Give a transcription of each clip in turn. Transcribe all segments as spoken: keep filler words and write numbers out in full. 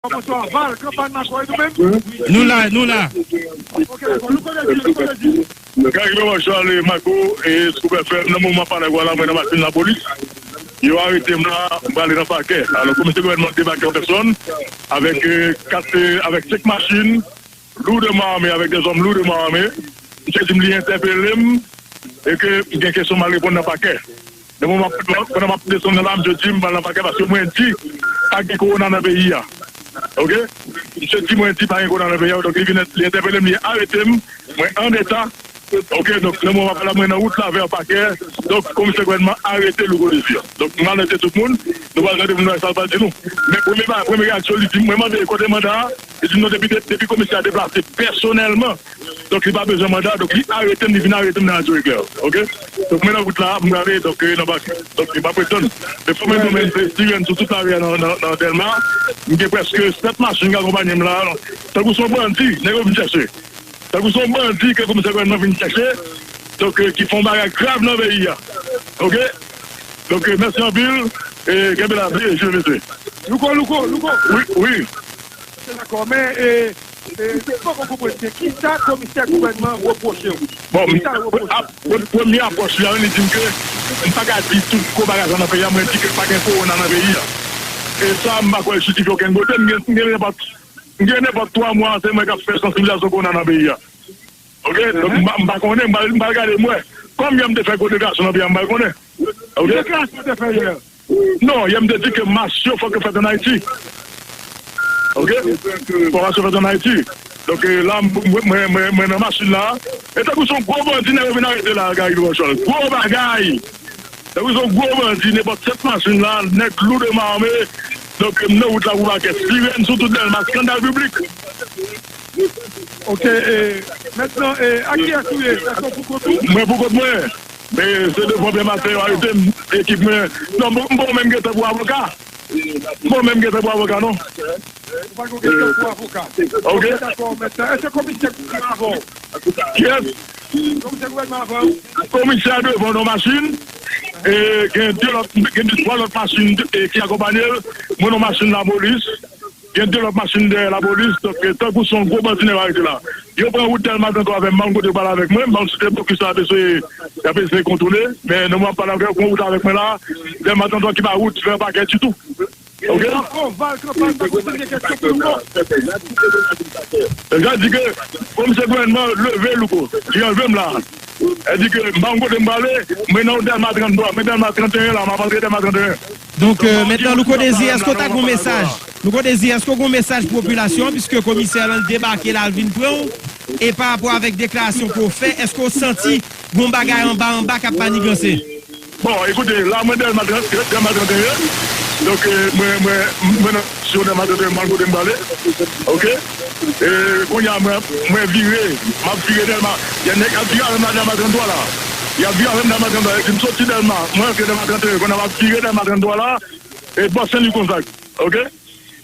Bonswa, Val, kanpay Mako, e nou menm? Nou la, nou la. Ok, dakò. Nou konnen di, nou konnen di. Gary Lerochal e Mako, e Scoop F M, nan moman pale w la, mwen nan machin lapolis. Yo arete m la, m prale nan pakè. Alò, komisè gouvènman debake an pèsòn, avèk, eh, kat, eh, avèk senk machin, lourdement armés, avèk dèzòm lourdement armés. Misye di m li entèpele m, e ke m gen kesyon m al reponn nan pakè. Nan moman, pandan m ap desann nan la, misye di m pral nan pakè paske mwen di pa gen kowona nan peyi a. Ok? Misye di mwen di pa gen kowona nan peyi a, donk li vin, li entèpele m, li arete m, mwen an eta. Ok, donk nan moman pale la, mwen nan wout la vè pakè, donk komisè gouvènman arete Louko Désir. Donk m arete tout moun, nou pral tande pou nou wè sa l pral di nou. Men premye ba, premye reyaksyon, li di m, mwen mande kote manda a, li di m non, depi, depi komisè a deplase pèsonèlman, donk li pa bezwen manda, donk li arete m, li vin arete m nan Radyo Eklè. Ok? Donk mwen nan wout la, m prale, donk, eh, nan bak, donk m ap retann. Men fò mwen di w menm, se sirèn sou tout lari a nan, nan, nan Dèlma, m gen prèske sèt machin k akonpanye m la, tankou se yon bandi, nèg yo vin chèche. Tankou se yon bandi ke komisè gouvènman vin chèche, donk, eh, ki fè yon bagay grav nan peyi a. Ok? Donk, eh, mèsi anpil, e kenbe la, e, je mesye. Louko, Louko, Louko. Wi, wi. Se dakò, men, e, e, m poko konprann byen. Kisa komisè gouvènman repwoche w? Bon, m, Kisa l repwoche w? Ap, pre-, premye apwòch li a, li di m ke m pa ka di tout gwo bagay sa nan peyi a, mwen di ke pa gen kowona nan peyi a. E sa, m pa kwè l jistifye okenn kote, m gen, m gen nenpòt M gen nenpòt twa mwa, se mwen k ap fè sansibilizasyon kowona nan peyi a. Ok? Donk, m pa, m pa konnen, m pa, m pa gade, m wè. Kòm yè m te fè gwo deklarasyon nan peyi a, m pa konnen. Ok? Ki deklarasyon w te fè yè? Non, yè m te di ke mach yo fòk yo fèt ann Ayiti. Ok? Fòk mach yo fèt ann Ayiti. Donk, eh, la, m, mwen, mwen, mwen, mwen nan machin la. E tankou se yon gwo bandi, nèg yo vin arete la, Gary Lerochal. Gwo bagay! Tankou se yon gwo bandi, nenpòt sèt machin la, nèg lourdement armés. Donk, m nan wout la pou pakè, sirèn sou tout Dèlma, eskandal piblik. Ok, e, mentnan, e, a kiyès ou ye? Èske w pou kont ou? Mwen pou kont mwen. Men se devan Pè Matè yo arete m, ekip mwen. Non, m, m poko menm gen tan pou avoka. M poko menm gen tan pou avoka, non. Ou pa gen tan pou avoka. Ok. Ok, dakò, mentnan. Èske komisè gouvènman avè w? Kiyès? Komisè gouvènman avè w? Komisè a devan nan machin. E gen de lòt, gen de, twa lòt machin, e, ki akonpanye l. Mwen nan machin lapolis. Gen de lòt machin dèyè lapolis. Donk, e, tankou se yon gwo bandi nèg yo arete la. Yo pran wout Dèlma trannde twa avè m, m pa konn kote yo pral avèk mwen. M pa konn si se blokis la ap eseye, y ap eseye kontwole. Men nan moman m ap pale avè w, yo pran wout avèk mwen la. Dèlma trannde twa ki pa wout vè pakè ditou. Ok? Dakò, Val Kanpay, pa kontinye kesyon pou nou, non. Sa di ke komisè gouvènman leve Louko, li anlve m la. Sa di ke m pa yon kote m prale, mwen nan Dèlma trannde twa, mwen Dèlma trannde et un la, m ap antre Dèlma trannde et un. Donk, euh, mentnan, Louko Désir, èske w ta gen yon mesaj? Louko Désir, èske w gen yon mesaj pou popilasyon an, piske komisè lan debake la, l vin pran w, e pa rapò avèk deklarasyon ke w fè, èske w santi gen yon bagay anba anba k ap maniganse? Bon, ekoute, la mwen Dèlma trannde, Dèlma trannde et un. Donk, eh, mwen, mwen, mwen nan sou Dèlma trannde et un, m al kote m prale. Ok? E kounye a, mwen, mwen vire, m ap vire Dèlma. Gen nèg ap vire avè m la Dèlma trannde twa la. Y ap vire avè m Dèlma trannde twa. Epi m soti Dèlma, mwen antre Dèlma trannde et un, kounye a m ap vire Dèlma trannde twa la. E bò Sen Lwi Gonzag. Ok?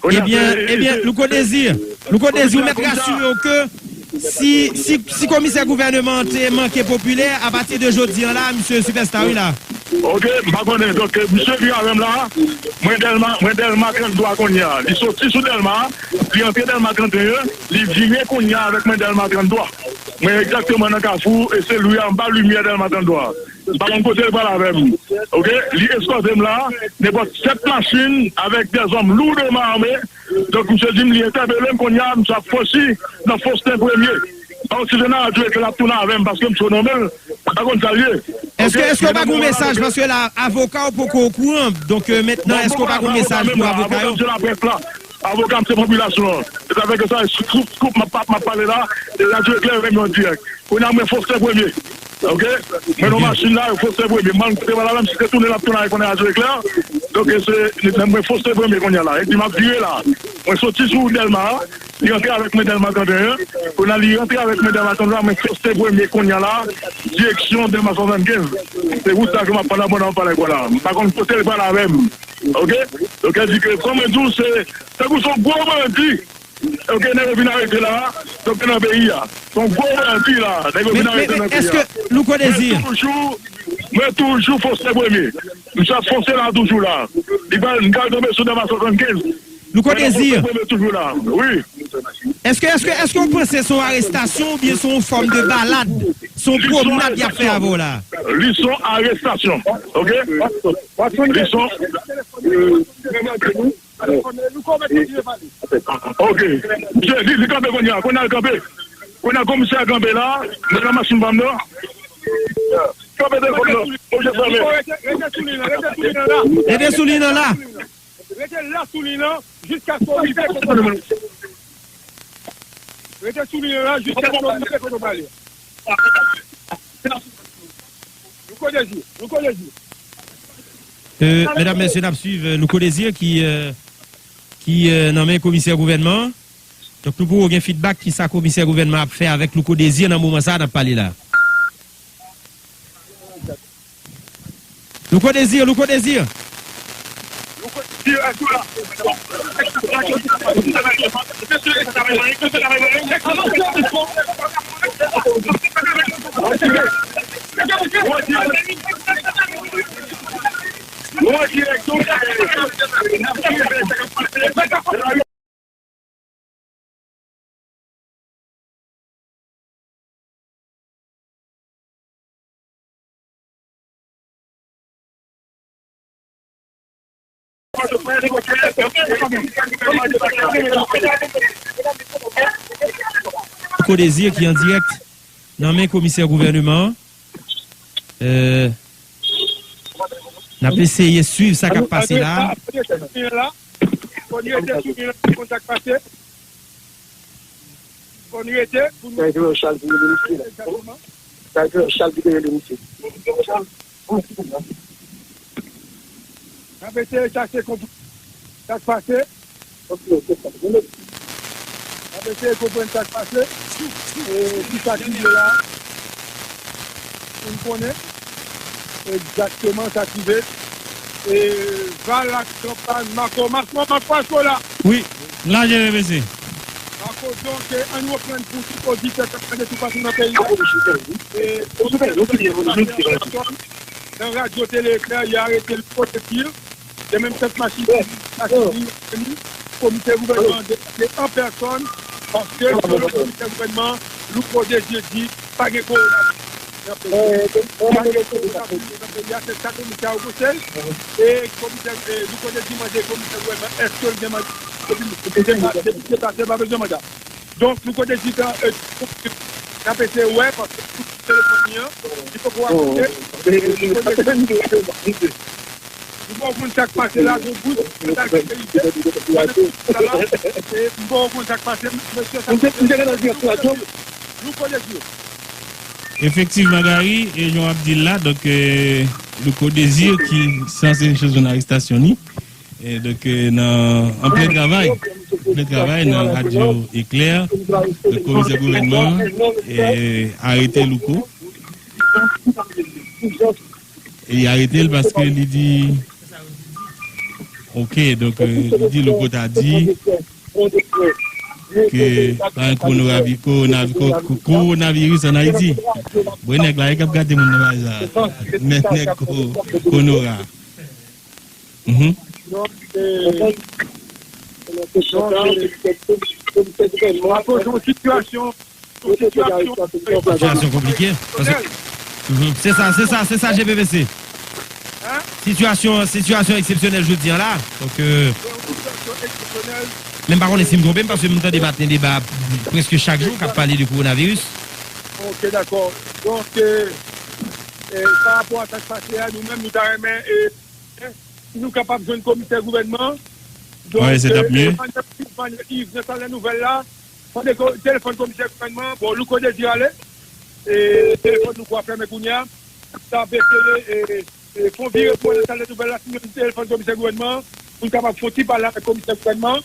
Ebyen, ebyen, Louko Désir, Louko Désir, ou mèt rasire w ke si, si, si komisè gouvènman an te manke popilè, apati de jodi an la, misye sipèsta wi la. Ok, m pa konnen. Donk, misye vin avè m la, mwen Dèlma, mwen Dèlma trannde twa kounye a. Li soti sou Dèlma, li antre Dèlma trannde et un, li vire kounye a avèk mwen Dèlma trannde twa. Mwen egzakteman nan kafou, e se lwi a anba limyè Dèlma trannde twa. M pa konn kote l pral avè m. Ok? Li eskòte m la, nenpòt sèt machin avèk dèzòm lourdement armés. Donk, misye di m li entèpele m kounye a, misye ap fousi nan Fosten Premye. Donk, si se nan radyo eklè l ap tounen avè m, paske misye nonmen l, m pa konn sa l ye. Èske, èske w pa gen yon mesaj? Paske la, avoka w poko okouran. Donk, euh, mentnan, èske w pa gen yon mesaj pou avoka yo? Avoka m se laprès la. Avoka m se popilasyon an. Se sa fè ke sa, Scoop, Scoop, m ap, m ap pale la, e radyo eklè yo menm yo an dirèk. Kounye a mwen Fosten Premye. Ok? Mwen nan machin la, Fosten Premye. Mwen kote m al la, menm si se tounen l ap tounen avèk mwen nan radyo eklè. Donk, se, mwen Fosten Premye kounye a la. Epi m ap vire la. Mwen soti sou Dèlma, li rantre avèk mwen Dèlma trannde et un. Kounye a li rantre avèk mwen Dèlma trannde et un, mwen Fosten Premye kounye a la. Direksyon Dèlma swasannkenz. Se wout sa ke m ap pale pandan m ap pale avèk ou la. M pa konn kote l pral avè m. Ok? Donk, sa di ke, kòm mwen di w, se, tankou se yon gwo bandi. Ok, nèg yo vin arete la, donk nan peyi a. Se yon gwo bandi la, nèg yo vin arete nan peyi a. Men, men, men, èske Louko Désir? Mwen toujou, mwen toujou Fosten Premye. Misye ap fonse la toujou la. Li pral, li pral tonbe sou Dèlma swasannkenz. Louko Désir, toujou la. Wi. Èske, èske, èske w panse se yon arestasyon oubyen se yon fòm de balad? Se yon pwomnad y ap fè avè w la? Li se yon arestasyon. Ok? Li se yon... Ok. Misye, li, li kanpe kounye a. Kounye a l kanpe. Kounye a komisè a kanpe la. Mwen nan machin pa m nan. Kanpe telefòn nan. Rete sou liy nan, rete sou liy nan la. Rete sou liy nan la. Rete la sou liy nan jiskaske w rive kote w prale. Rete sou liy nan la jiskaske w rive kote w prale. Louko Désir, Louko Désir. Euh, medam, mesye, n ap swiv, euh, Louko Désir ki, euh, ki, euh, nan men komisè gouvènman an. Donk, nou poko gen feedback ki sa komisè gouvènman ap fè avèk Louko Désir nan moman sa a n ap pale la. Louko Désir, Louko Désir. Louko Désir ki an dirèk nan men komisè gouvènman an. Euh, n ap eseye swiv sa k ap pase la. Fò n rete sou li la pou n konn sa k pase. Fò n rete pou nou... Sa e Charles ki rele misye la. Sa e Charles ki te rele misye. N ap eseye chache konprann sa k pase. N ap eseye konprann sa k pase. E kisa ki ye la. Pou n konnen egzakteman sa k rive. E, Val ak Kanpay, Mako, Mako, Mako, èske w la? Wi, m la, J V V C. Mako, donk, e, ann reprann pou tout oditè k ap tande toupatou nan peyi a. E, komisè gouvènman nan radyo Tele Eklè, yo arete l pou te di. Se menm tèt machin ki vini, machin ki vini, komisè gouvènman an deplase an pèsòn, paske selon komisè gouvènman, Louko Désir di pa gen kowonaviris nan peyi a. Pa gen kowonaviris nan peyi a, se sa komisè a rankontre. E komisè, e, Louko Désir mande komisè gouvènman, èske l gen manda? Depi, depi, depi se pa, se pa bezwen manda. Donk, Louko Désir, e, n ap eseye wè, paske telefòn li an, li poko rakonte. E, Louko Désir, nou pa konn sa k pase la, gon bout, sa k rive, pandan sa la, e, m poko konn sa k pase, mesye, sa k pase. Louko Désir. Efektivman, Gary, e jan w ap di l la, donk, e, Louko Désir ki sanse jwenn arestasyon li. E donk, e, nan, an plen travay, an plen travay nan radyo Eklè, donk, komisè gouvènman an, e, arete Louko. E li arete l paske li di, ok, donk, e, li di Louko ta di ke pa gen kowonavi-, kowonavi-, ko-, ko-, kowonaviris ann Ayiti. Bon, nèg la, e k ap gate moun nan bagay sa. Nèg, nèg ko-, konora. Mhm. Donk, e, donk, e, akoz yon sitiyasyon, yon sitiyasyon, sitiyasyon konplike. Paske, mhm, se sa, se sa, se sa, G P V C. Sitiyasyon, sitiyasyon eksepsyonèl jodi a la. Donk, e, men m pa konnen si m twonpe m, paske m tande maten deba prèske chak jou k ap pale de kowonaviris. Ok, dakò. Donk, e, e, pa rapò a sa k pase a, nou menm, nou ta renmen, e, si nou kapab jwenn komisè gouvènman. Donk, e, e, mande, mande Yves nan sal dè nouvèl la, mande ko-, telefòn komisè gouvènman, bon, Louko Désir ale, e, telefòn Louko a fèmen kounye a, sa ap eseye, e, e, fè yon vire pou al nan sal dè nouvèl la, si nou jwenn telefòn komisè gouvènman, pou n kapab fè yon ti pale avèk komisè gouvènman,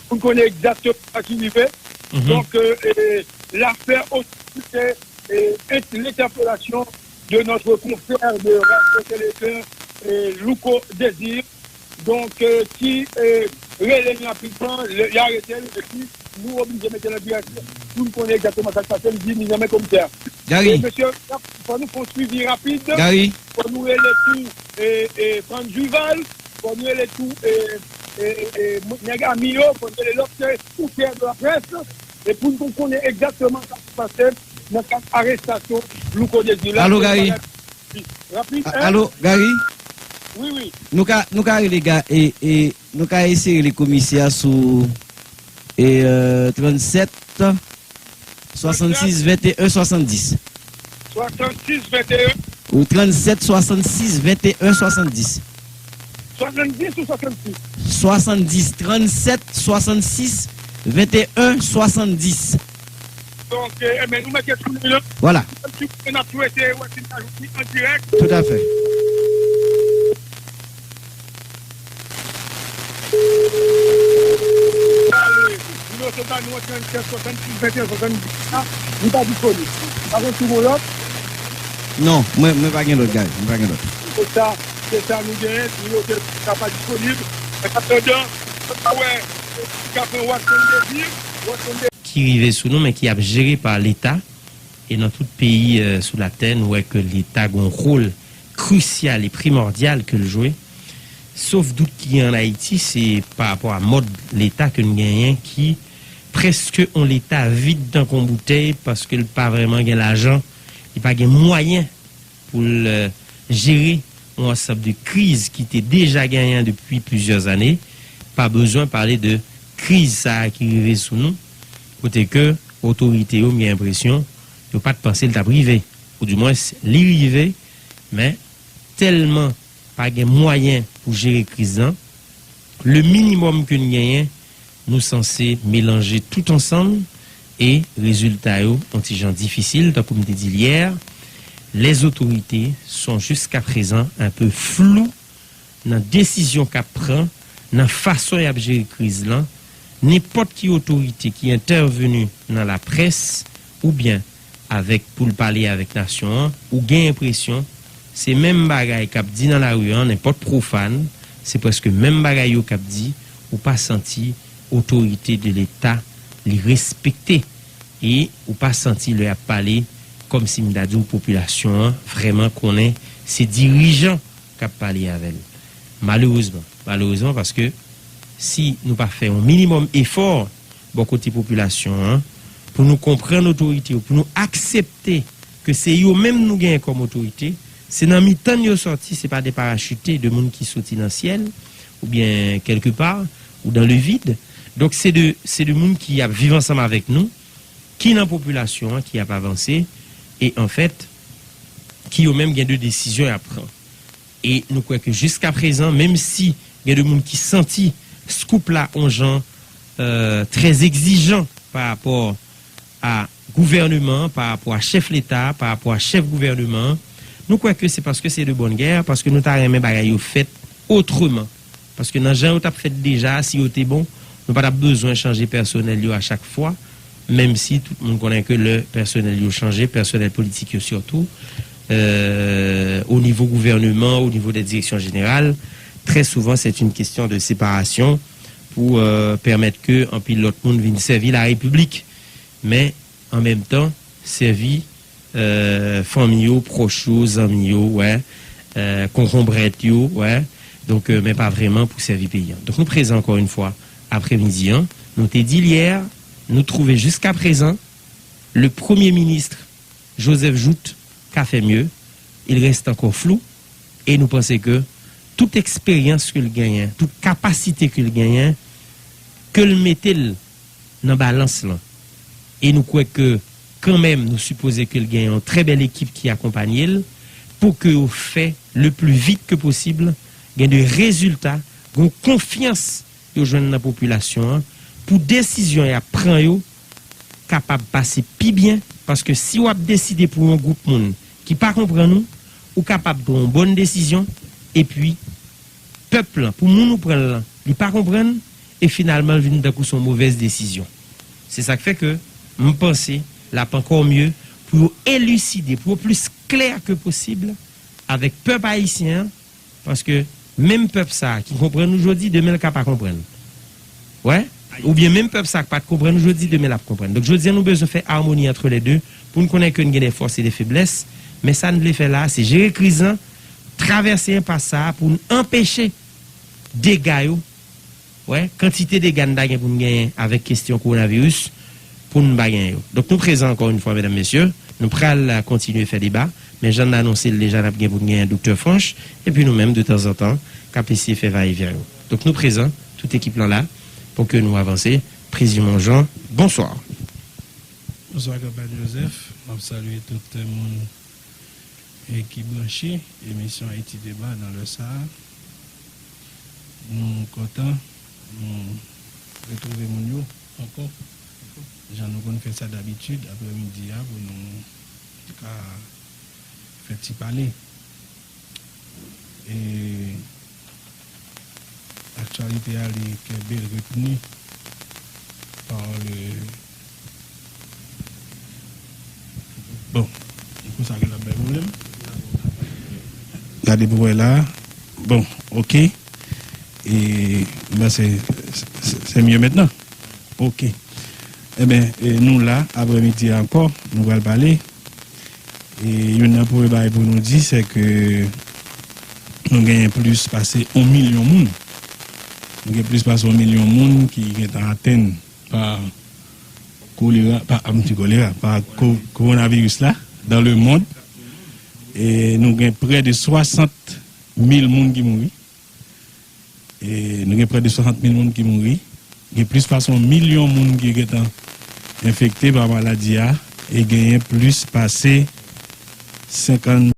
pou n konnen egzakteman sa ki rive. Mhm. Donk, e, e, l'affaire aussi, c'est, e, ent-, l'interpellation de notre confrère de Radio Télé Éclair, e, Louko Désir, donk, e, ki, e, rele n rapidman, lè, y arete l, epi nou oblije mete l an dirèk pou n konnen egzakteman sa k pase, li di li nan men komisè a. Gary. E, mesye, fò nou fè yon swivi rapid. Gary. Fò nou rele tou, e, e, Franz Duval, fò nou rele tou, e, e, e, e, nèg ami yo, fò n rele lòt se ouvè de la près, e pou n konn konnen egzakteman sa k pase nan kad arestasyon Louko Désir la. Alo, Gary. Rapid, hein? Alo, Gary. Wi, wi. Nou ka, nou ka rele Ga-, e, e, nou ka eseye rele komisè a sou, e, euh, trannsèt, swasannsis, venteyen, swasanndis. Swasannsis, venteyen. Ou trannsèt, swasannsis, venteyen, swasanndis. Swasanndis ou swasannsis? Swasanndis, trannsèt, swasannsis, venteyen, swasanndis. Donk, e, enben, nou mete sou li la. Vwala. N ap swete wè si n ka jwenn li an dirèk. Toutafè. Nimewo sèt ba nou an, trannsèt, swasannsis, venteyen, swasanndis la, li pa disponib. Pa gen sou yon lòt? Non, mwen, mwen pa gen lòt, Gary. Mwen pa gen lòt. Se sa, se sa nou genyen, nimewo sèt ba pa disponib. An atandan, nou pa wè, nou ka pran Watson Désir, Watson Désir. Ki rive sou nou, men ki ap jere pa Leta. E nan tout peyi, euh, sou latè, nou wè ke Leta gen yon wòl krisyal e primòdyal ke l jwe. Sof dout ki gen ann Ayiti, se pa rapò a mòd Leta ke n genyen, ki prèske yon Leta vid tankou yon boutèy, paske l pa vrèman gen lajan, li pa gen mwayen pou l, euh, jere yon ansanm de kriz ki te deja genyen depi plizyè ane. Pa bezwen pale de kriz sa a ki rive sou nou, kote ke otorite yo, m gen enpresyon, yo pa t panse l t ap rive. Oudimwens, li rive, men tèlman pa gen mwayen pou jere kriz lan, le minimòm ke n genyen, nou sanse melanje tout ansanm e rezilta yo yon ti jan difisil, tankou m te di l yè, les autorités sont jusqu'à présent un peu floues nan desizyon k ap pran, nan fason y ap jere kriz lan. Nenpòt ki otorite ki entèveni nan laprès oubyen avèk, pou l pale avèk nasyon an, ou gen enpresyon se menm bagay k ap di nan lari an, nenpòt pwofàn, se prèske menm bagay yo k ap di, ou pa santi otorite de Leta li respekte, e ou pa santi lè y ap pale, kòmsi m ta di w popilasyon an vrèman konnen se dirijan k ap pale avè l. Malerezman, malerezman, paske si nou pa fè yon minimòm efò bò kote popilasyon an, pou nou konprann otorite yo, pou nou aksepte ke se yo menm nou genyen kòm otorite, se nan mitan n yo sòti, se pa de parachite, de moun ki soti nan syèl, oubyen kèlkepa, ou dans le vide. Donk, se de, se de moun ki ap viv ansanm avèk nou, ki nan popilasyon an, ki ap avanse, e anfèt, ki yo menm gen de desizyon y ap pran. E nou kwè ke jiskaprezan, menm si gen de moun ki santi Scoop la on jan, euh, trè egzijan pa rapò a gouvèneman an, pa rapò a chèf Leta a, pa rapò a chèf gouvèneman an, nou kwè ke se paske se de bonne guerre, paske nou ta renmen bagay yo fèt otreman. Paske nan jan yo t ap fèt deja a, si yo te bon, nou pa t ap bezwen chanje pèsonèl yo a chak fwa, menm si tout moun konnen ke lè pèsonèl yo chanje, pèsonèl politik yo sitou, euh, au niveau gouvernement, au niveau des directions générales, très souvent, c'est une question de séparation pour, euh, permettre que anpil lòt moun vin sèvi la République. Men, an menm tan, sèvi, euh, fanmi yo, pwòch yo, zanmi yo, wè, euh, konkonbrèt yo, wè. Donk, euh, men pa vrèman pou sèvi peyi an. Donk, nou prezan ankò yon fwa aprèmidi an. Nou te di l yè, nou twouve jiskaprezan, le premye minis Joseph Jouthe ka fè mye, il reste encore flou, e nou panse ke tout eksperyans ke l genyen, tout kapasite ke l genyen, ke l mete l nan balans lan. E nou kwè ke kanmenm nou sipoze ke l gen yon trè bèl ekip ki akonpanye l pou ke yo fè le pli vit ke posib, gen de rezilta, gen yon konfyans yo jwenn nan popilasyon an, pou desizyon y ap pran yo kapab pase pi byen, paske si w ap deside pou yon gwoup moun ki pa konprann ou, ou kapab pran yon bòn desizyon, epi pèp lan, pou moun ou pran l lan, li pa konprann, e finalman l vin tankou se yon movèz desizyon. Se sa k fè ke m panse l ap ankò mye pou yo eliside, pou yo plis klè ke posib avèk pèp ayisyen an, paske menm pèp sa a ki konprann ou jodi, demen l ka pa konprann. Wè? Oubyen menm pèp sa a k pa t konprann ou jodi, demen l ap konprann. Donk, jodi a, nou bezwen fè amoni ant lè de pou n konnen ke n gen de fòs e de feblès. Men sa n vle fè la a, se jere kriz lan, travèse enpas sa a pou n anpeche dega yo Wè, kantite dega n ta gen pou n genyen avèk kesyon kowonaviris pou n pa genyen yo. Donk, nou prezan ankò yon fwa, medam, mesye. Nou pral kontinye fè deba, men jan n anonse l deja, n ap gen pou n genyen Doktè Franch, epi nou menm, de tanzantan, k ap eseye fè vayevyen yo. Donk, nou prezan, tout ekip lan la, pou ke nou avanse. Prezimon Jean, bonswa. Bonswa, Kanpay Joseph. M ap salye tout moun e ki branche emisyon Ayiti Deba nan lè sa a. Nou kontan nou retwouve moun yo ankò, jan nou konn fè sa dabitid, aprèmidi a, pou nou ka fè ti pale. E aktyalite a, li kenbe, retni par le, bon, konsa ke l ap bay pwoblèm. Gade pou wè la. Bon, ok. E mwen se, se, se mye mentnan. Ok. Enben, e nou la, aprèmidi a ankò, nou pral pale. E youn nan premye bagay pou nou di, se ke nou genyen plis pase yon milyon moun. Nou gen plis pase yon milyon moun ki gentan atenn pa kolera, pa, m di kolera, pa ko-, kowonaviris la, dans le monde. E nou gen prè de swasant mil moun ki mouri. E nou gen prè de swasant mil moun ki mouri. Gen plis pase yon milyon moun ki gentan enfekte pa maladi a. E genyen plis pase senkant